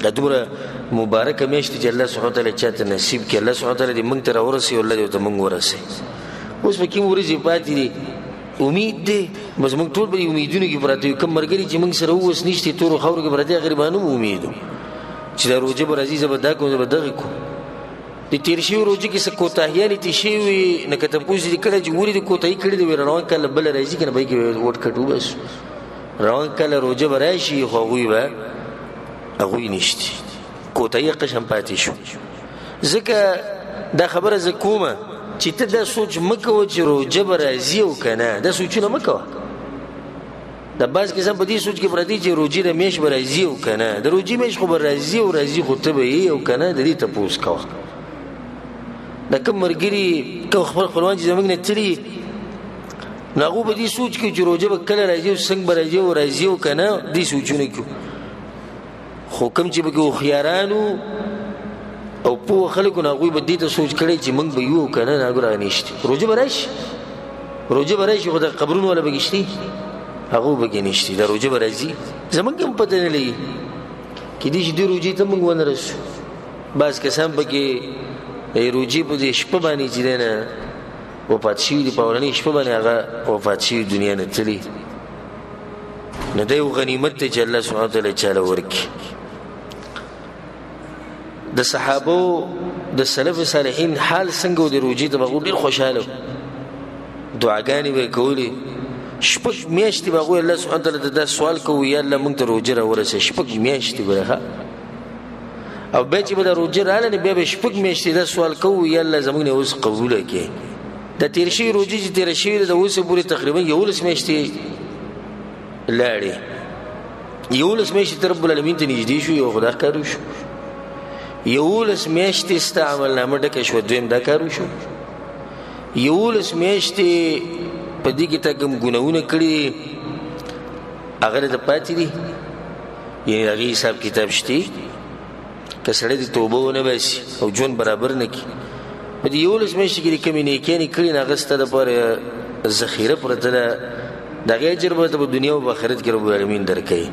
دا دومره مبارکه میاشت چې الله سبحانه وتعالی چاته نصیب کړي، الله سبحانه وتعالی دې موږ ته راورسوي، الله دې ورته موږ ورسوي. اوس به کوم ورځې پاتې دي، امید دی، بس موږ ټول په دې امیدونو کې پراته یو. کوم ملګري چې موږ سره اوس نشته، تورو خاورو کې پراته، غریبانو هم امید چې دا روژه به راځي، زه به دا کوم، زه به دغه کوم. د تېر شوي روژه کې څه کوتاهیانې تېر شوي وي، نو که تپوس دې کړی چې ولې دې کوتاهي کړې ده، وایي روان کال بله راځي که نه، به یې کې وټ کټ وباسو. روان کال روژه به راشي، خو هغوی به هغوی نشته، کوتاهي قشم پاتې شو. ځکه دا خبره زه کومه چې ته دا سوچ مه کوه چې روژه به راځي او که نه، دا سوچونه مه کوه. د بعض کسان په دې سوچ کې پراته دي چې روژې د میاشت به راځي او که نه، د روژې میاشت خو به راځي او راځي، خو ته به یې او که نه، د دې تپوس کوه. د کوم ملګري کوم خپل خپلوان چې زموږ نه تللي، نو هغو په دې سوچ کې چې روژه به کله راځي او څنګه به راځي او راځي او که نه، دې سوچونه کوي. خو کوم چې پکې هوښیاران وو او پوه خلکو، نو هغوی به دې ته سوچ کړی چې موږ به یو که نه، نه هغه رانیشتي. روژه به راشي، روژه به راشي، خو د قبرونو والا پکې شتي، هغو پکې نشتي. دا روژه به راځي، زموږ هم پته نه لګي، کېدای شي دې روژې ته موږ ونه رسو. بعض کسان پکې د روژې په دې شپه باندې چې دی نه وفات شوي دي، په اولنۍ شپه باندې هغه وفات شوي، دنیا نه تللي. نو دا یو غنیمت دی چې الله سبحانه وتعالی چاله ورکړي. د صحابو د سلف صالحین حال څنګه و، د روژې ته به هغوی ډېر خوشحاله وو، دعاګانې به یې کولې. شپږ میاشتې به هغوی الله سبحانه وتعالی ته دا سوال کوو، یا الله موږ ته روژه راورسوې. شپږ میاشتې به ښه، او بیا چې به دا روژه راغله، نو بیا به شپږ میاشتې دا سوال کوو، یا الله زموږ نه اوس قبوله کړې. دا تېر شوي روژې چې تېره شوې ده، د اوسه پورې تقریبا 11 میاشتې لاړې، 11 میاشتې ته رب العالمین ته نږدې شو، یو خو دا کار وشو. 11 میاشتې ستا عملنامه ډکه شوه، دویم دا کار وشو. 11 میاشتې په دې کې تا کوم ګناهونه کړي هغه درته پاتې دي، یعنې د هغې حساب کتاب شته. که سړی د توبه ونه باسي او ژوند برابر نه کړي، په دې 11 میاشتې کې د کومې نیکیانې کړي، نو هغه ستا دپاره ذخیره پرته ده، د هغې اجر به ورته په دنیا او په آخرت کې رب العالمین درکوي.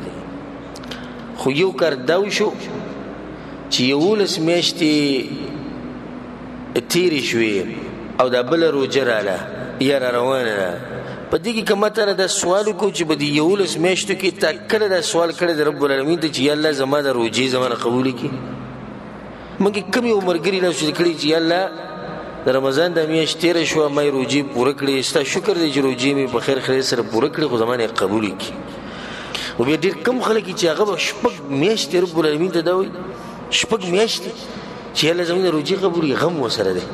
خو یو کار دا وشو چې 11 میاشتې تېرې شوې او دا بله روژه راله یا را روانه ده، په دې کې که ما ته دا سوال وکړو چې په دې 11 میاشتو کې تا کله دا سوال کړی د رب العالمین ته چې یا الله زما د روژې زما نه قبولې کړي، موږ کوم یو ملګري دا سوچ کړی چې یا الله د رمضان دا میاشت تېره شوه، ما یې روژې پوره کړې، ستا شکر دی چې روژې مې په خیر خیر سره پوره کړې، خو زما نه یې قبولې کړي. خو بیا ډېر کم خلک چې هغه به شپږ میاشتې رب العالمین ته دا وایي، شپږ میاشتې چې یا الله زموږ د روژې قبولې، غم ورسره دی.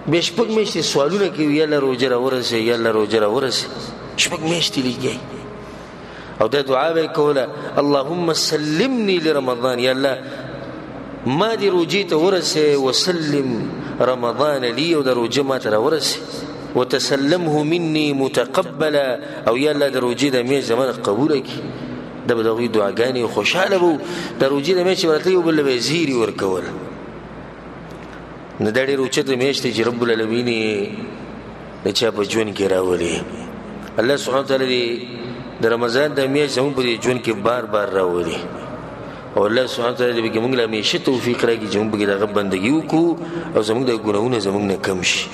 بیا شپږ میاشتې سوالونه کوي، یا الله روژه راورسوي، یا الله روژه راورسوي، شپږ میاشتې لګیږي. او دا دعا به یې کوله، اللهم سلمني لرمضان، یا الله ما دې روژې ته ورسې، وسلم رمضان لي، او د روژه ما ته راورسې، وتسلمه مني متقبلا، او یا الله د روژې د میاشت زما نه قبوله کړي. دا به د هغوی دعاګانې، خوشحاله به وو. د روژې د میاشتې به راتلې، یو بل له به یې زیري ورکول. نو دا ډېره اوچته میاشت دی چې رب العالمین یې د چا په ژوند کې راولي. الله سبحانه وتعالی دې د رمضان د میاشت زموږ په دې ژوند کې بار بار راولي، او الله سبحانه وتعالی دې پکې موږ له همیشه توفیق راکړي چې موږ پکې د هغه بندګي وکړو او زموږ د ګناهونه زموږ نه کم شي.